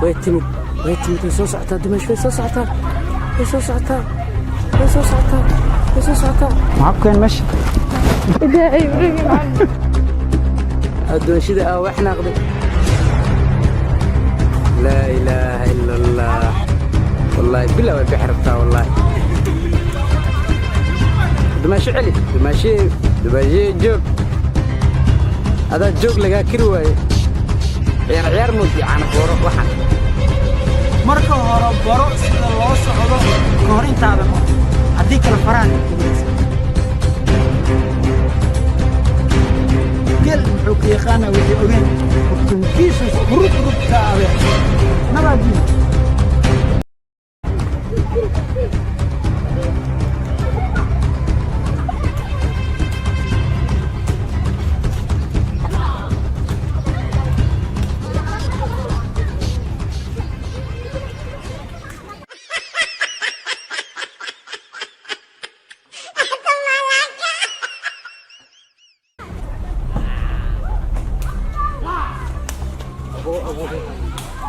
Way timid, way timid, way soo socotaa dumash, way soo socotaa, way soo socotaa, way soo socotaa, way soo socotaa. Maxaa ku keen meesha? Addoonshida ah wax naaqday. Laa ilaaha ila Allah. Wallaahi bilaa way bixi rabtaa wallaahi. Dumaasho celi, dumaashe, dumaashe, joog. Adaa joog lagaa kiri waaye. Ciyaar ciyaar moodi caana booro waxaan. Marka hore baro sida loo socdo ka hor intaadan, haddii kale faraha ka. Gel muxuu ka yaqaanaa wixii ogeen hukunkiisu hurub hurubka adeer nabaadiin.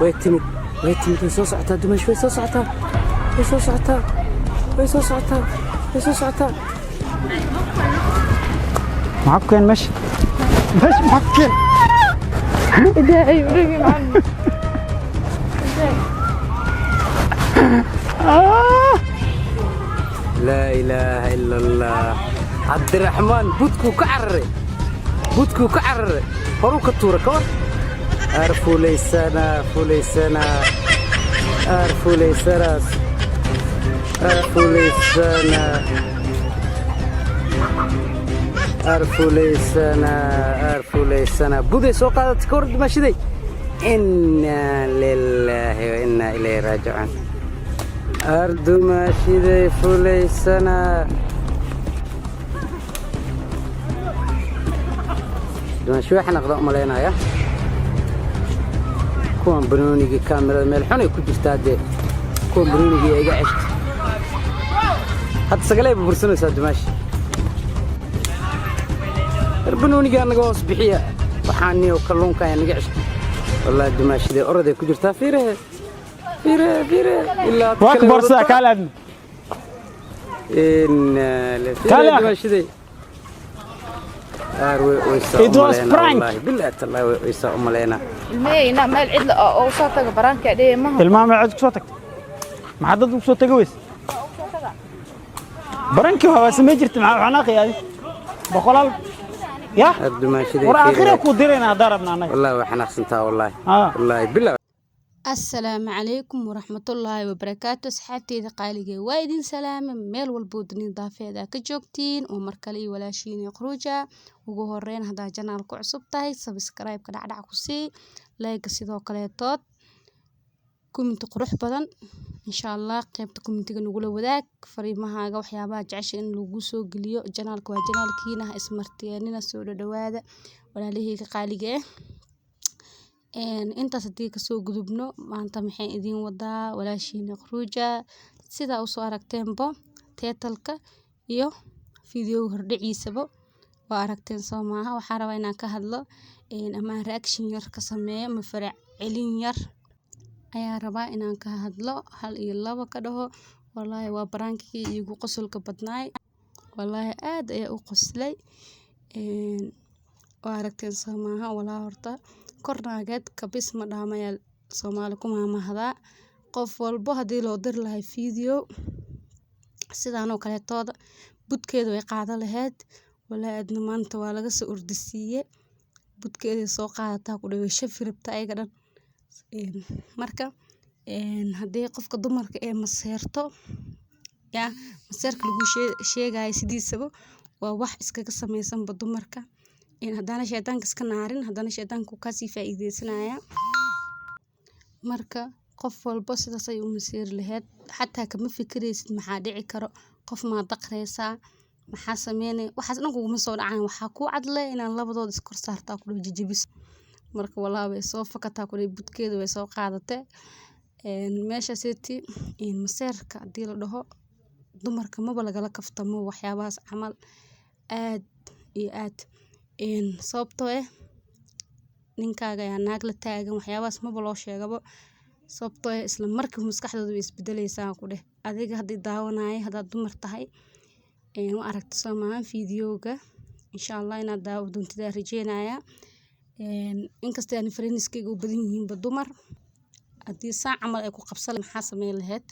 Way timid, way timid, way soo socotaa dumash, way soo socotaa, way soo socotaa, way soo socotaa, way soo socotaa. Maxaa ku keen meesha? Meesha maxaa ku keen? Laa ilaaha ila Allah. Cabdiraxmaan budkuu ka cararay, budkuu ka cararay, horuu ka tuura ka war. Aar fuulaysana, fuulaysana, aar fuulaysanaas, aar fuulaysana, aar fuulaysana, aar fuulaysana. Buday soo qaadatay ka war dumaashiday. Innaa lilaahi wa innaa ilayhi raajicuun. Aar dumaashiday fuulaysana. Dumaashi waxaan aqda u malaynaya kuwan banoonigii kaamirada meel xun ay ku jirtaa dee. Kuwan banoonigii iga ceshta hadda sagalee burbursanaysaa dumaashi. War banoonigaa naga hoos bixiya, waxaa niyow kalluunka ayaa naga ceshta wallaahi. Dumaashidee oroday ku jirtaa, fiirehe, fiirehe, fiirehe ilaa Waa ka boorsada kaal aadna. Kaale akhi. Dumaashiday aar way oysaa. It was prank. Wallaahi billahi tallaahi way oysaa u malaynaa. Ilmaheyna meel cidla oo soo taga baraanka dheye maha. Ilmaha ma cid ku soo tagtay? Maxaa dad ugu soo taga weyse? Barankii waa samey jirtay. Maxaa waxaan aqi boqolaal ya. Aar dumaashiday. War aakhira kuu dirayna haddaan rabna annaga. Wallaahi way xanaaqsantaa wallaahi. Ah. Wallaahi billahi. Asalaamu calaykum waraxmatullaahi wabarakaatu. Asxaabteyda qaaligee, waa idin salaame meel walboo dunida daafeeda ka joogtiin oo mar kale iyo walaashiina Quruuja. Ugu horeyn, haddaa channel-ku cusub tahay, subscribe-ka dhacdhac ku sii, like sidoo kaleetood, comment qurux badan insha Allah qaybta comment-iga nagula wadaag fariimahaaga, waxyaabaha jecesha in lagu soo geliyo channel-ka. Waa channel-kiina, ha ismartiyeenina. Soo dhadhawaada walaalaheyga qaaliga ah. Intaas haddii kasoo gudubno, maanta maxay idiin wadaa walaashiina Quruuja? Sidaa usoo aragteenbo title-ka iyo video hordhiciisaba waa aragteen, soo maaha? Waxaa rabaa inaan ka hadlo ama aan reaction yar ka sameeyo ama farac celin yar ayaa rabaa inaan ka hadlo, hal iyo labo ka dhaho. Wallaahi waa prank-kii iigu qosolka badnaay. Wallaahi aad ayaa u qoslay. Waa aragteen, soo maaha? Walaa horta kor naageed kabis ma dhaamayaa Soomaali ku maamahdaa. Qof walbo haddii loo diri lahay video sidaan oo kaleetooda, budkeeda way qaadan lahayd. Walaahi aadna maanta waa laga soo ordisiiye, budkeeday soo qaadataa ku dhawe shafi rabta ayaga dhan. Marka haddii qofka dumarka ee maseerto ya, maseerka lagu sheegayo sidiisaba waa wax iskaga sameysanba dumarka. Haddana shaydaanka iska naarin, haddana shaydaanka wuu kasii faa'iideysanaya. Marka qof walbo sidaas ay u maseeri lahayd, xataa kama fikiraysid maxaa dhici karo, qof maa daqreysaa, maxaa sameynay, waxaas dhan kuguma soo dhacaan. Waxaa kuu cadle inaad labadooda iskor saartaa ku jajabiso. Marka walaa way soo fakataa ku budkeeda way soo qaadatay meeshaaseti. Maseerka hadii la dhaho dumarka maba lagala kaftamo waxyaabahaas camal aad iyo aad, sababtoo eh ninkaaga ayaa naag la taagan, waxyaabahaas maba loo sheegabo. Sababtoo ah isla markiiba maskaxdooda way isbedelaysaa ku dheh. Adiga haddii daawanaya, haddaad dumar tahay, ma aragto soo maahan fiidiyowga. Insha Allah inaad daawo doontid ayaan rajeynayaa. Inkastoo aan friendskayga u badan yihiinba dumar, haddii saa camal ay ku qabsan, maxaa sameyn lahayd?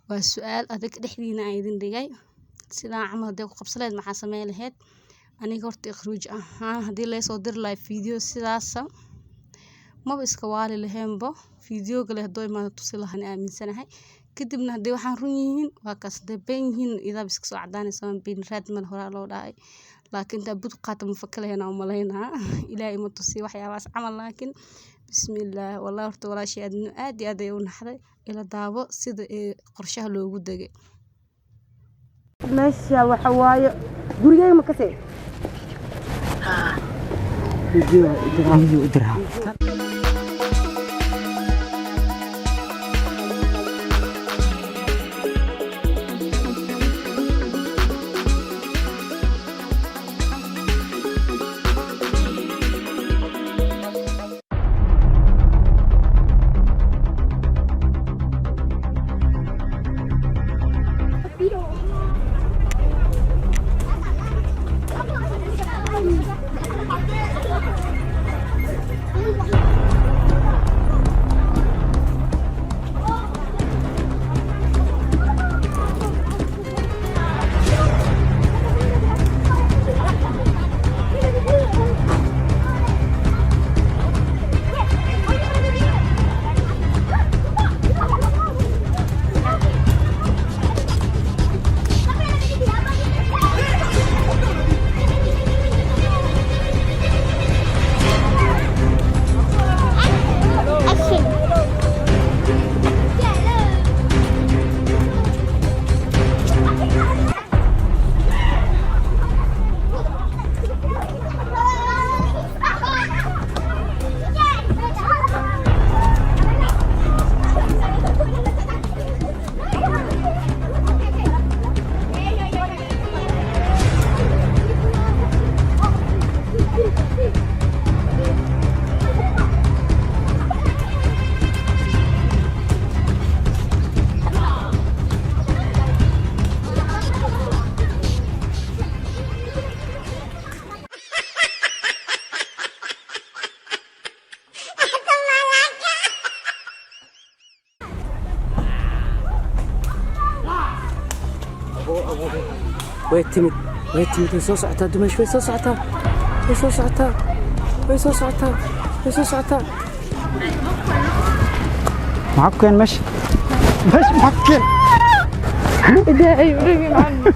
Waa su'aal adag dhexdiina aan idin dhigay. Sidaa camal haddii ku qabsan lahayd, maxaa sameyn lahayd? Aniga horta ikhruuj ahaan, haddii laysoo diri lahay fiidiyo sidaasa, maba iska waali laheenbo. Fiidiyowga leh hadduu imaado tusi lahaan aaminsanahay. Kadibna haddii waxaan run yihiin, waa kaas. Hadday been yihiin, idaaba iska soo cadaanaysa. Been raad mal horaa loo dhahay, laakiin intaa bud qaata ma faka lahayn aan umalaynaa. Ilaahay ima tusiyo waxyaabahaas camal, laakiin bismillaah, wallahi horta walaashay Aadno aad iyo aad ay u naxday. Ila daawo sida ee qorshaha loogu degay. Meesha waxa waaye gurigeyga, ma kasee? Video u diraa. Way timid, way timid, way soo socotaa dumash, way soo socotaa, way soo socotaa, way soo socotaa, way soo socotaa. Maxaa ku keen meesha? Meesha maxaa ku keen? Ilaahay urigi macallin.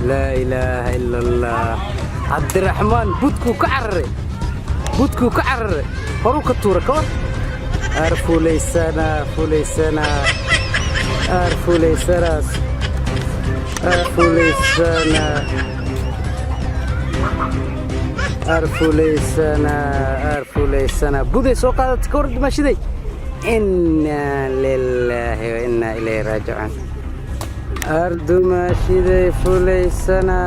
Laa ilaaha ila Allah! Cabdiraxmaan budkuu ka cararay, budkuu ka cararay, horuu ka tuura. Ka war aar fuulaysana, fuulaysana, aar fuulaysanaas, aar fuulaysana, aar fuulaysana, aar fuulaysana. Buday soo qaadatay. Ka war dumaashiday! Innaa lilaahi wa innaa ilayhi raajicuun. Aar dumaashiday fuulaysana!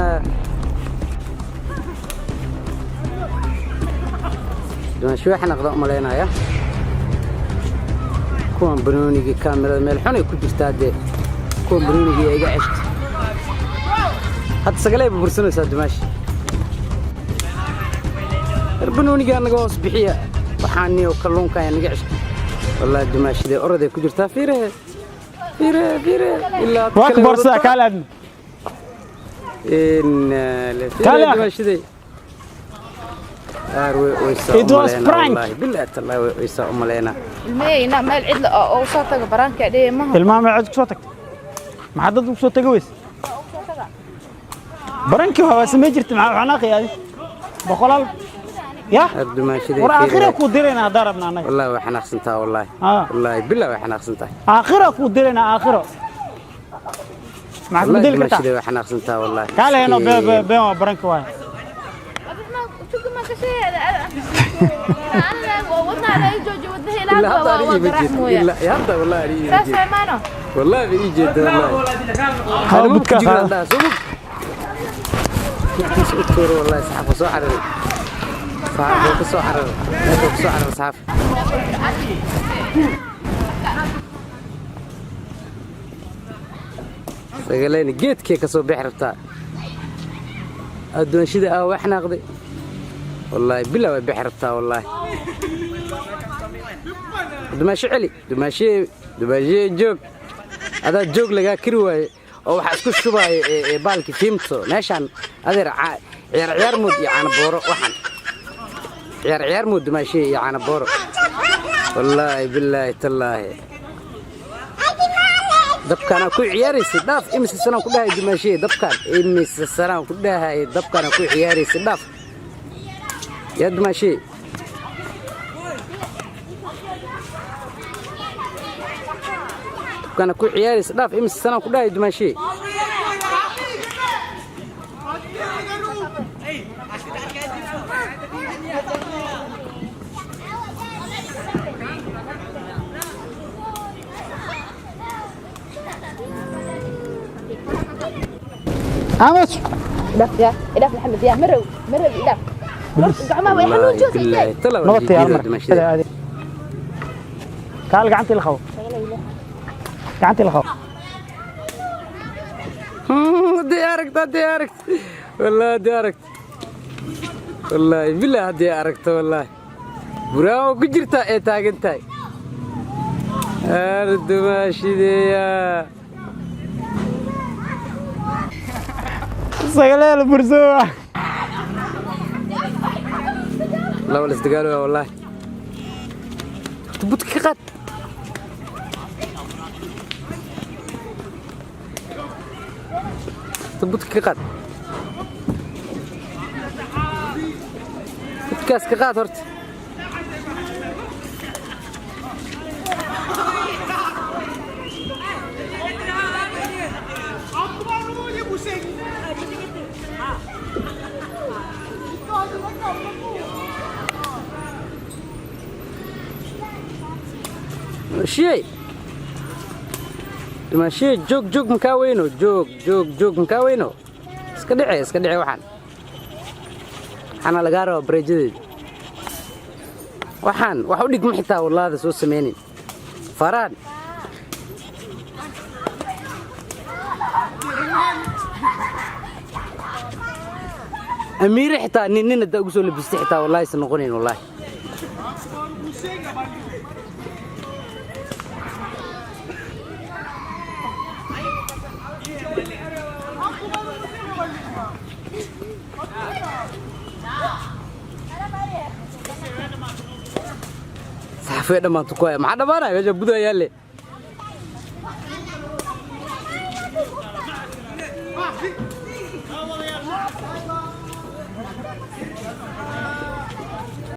Dumaashi waxaa naqda u malaynaya kuwan banoonigii. Kaamirada meel xun ay ku jirtaa dee. Kuwan banoonigii iga ceshta. Hadda sagalee burbursanaysaa dumaashi. Reer banoonigii anaga hoos bixiya. Waxaa niyow kalluunka ayaa naga ceshta. Wallaahi dumaashidee oroday ku jirtaa. Fiire, fiire, fiire ilaa Waa ka boorsada kaale aadna. Kaale akhi. Dumaashiday aar way oysaa. It was prank. Wallaahi billahi tallahi way oysaa u malaynaa. Ilmaheyna meel cidla ah oo soo taga baraanka dheye maha. Ilmaha ma cid ku soo tagtay? Maxaa dad ugu soo taga weyse? Barankii waa samey jirtay. Maxaa xanaaqi adi boqolaal ya? Aar dumaashiday. War aakhira kuu diraynaa haddaan rabna annaga. Wallaahi way xanaaqsantaha wallaahi. Wallaahi billahi way xanaaqsantahay. Aakhira kuu diraynaa, aakhiro maxaad ku Wallaahi bedeli kartaa? Dumaashiday way xanaaqsantaha wallaahi. Kaale heno. Miskiin. Been waa baranki waay. Ilaa hadda aniga ima jeedo, ilaa hadda wallaahi aniga ima jeedo, wallaahi ba ii jeeda wallaahi. Hawa Anima ku budkaa jiraan qaada. Dhaha soo mug. Budkiisa u tuuro. Wallahi saxaaf waa soo cararay, saxaaf waa ka soo cararay meesha, waa ka soo cararay saxaaf. Sagalayna geedkee ka soo bixi rabtaa addoonshida aa wax naaqday. Wallaahi bilaa way bixi rabtaa. Wallaahi dumaasho celi, dumaashee, dumaashee, joog. Adaa joog lagaa kari waaye oo waxaa isku shubaaya ee baalki fiimto meeshaan. Adeer, ciyaar ciyaar mood iyo caano booro. Waxaan ciyaar ciyaar mood, dumaashee iyo caano booro. Wallaahi bilaahi tallaahi, dabkaanaa ku ciyaaraysay, dhaaf. Imise sanaan ku dhahay, dumaashee, dabkaan? Imise sanaan ku dhahay, dabkaanaa ku ciyaaraysay, dhaaf yaa dumaashee. Dabkaanaa ku ciyaaraysa, dhaaf. Imise sanaan ku dhahay, dumaashee? Aamus. Idhaaf yaa, idhaaf Maxamed yaa, marow marow, idhaaf. Gacmaha way xanuun joogtay. Bilaahi tala. Nabad tiyaar marka. Dumaashada. Kaal, gacantii la qabo, gacantii la qabo. Haddii aragto, haddii aragto, wallahi haddii aragto, wallaahi bilaa haddii aragto, wallaahi buraawo ku jirtaa ee taagan tahay ardumaashideeya. Sagaleel bursoowa. Laba la isdagaalo wallaahi. Horta budka ka qaad. Horta budka ka qaad, budkaas ka qaad horta. Dumaashiyey, dumaashiyey, joog, joog, makaa weyno. Joog, joog, joog, makaa weyno. Iska dhice, iska dhice. Waxaan waxaana lagaa rabaa bareejadeeda. Waxaan wax u dhigma xitaa wallaada soo sameynin faraan. Amiire xitaa nin nin haddaa ugu soo labistay xitaa wallahi isa noqonayn wallahi. Saxafee dhammaanta ku haya. Maxaa dhammaanaya? Meesha budaa yaalle.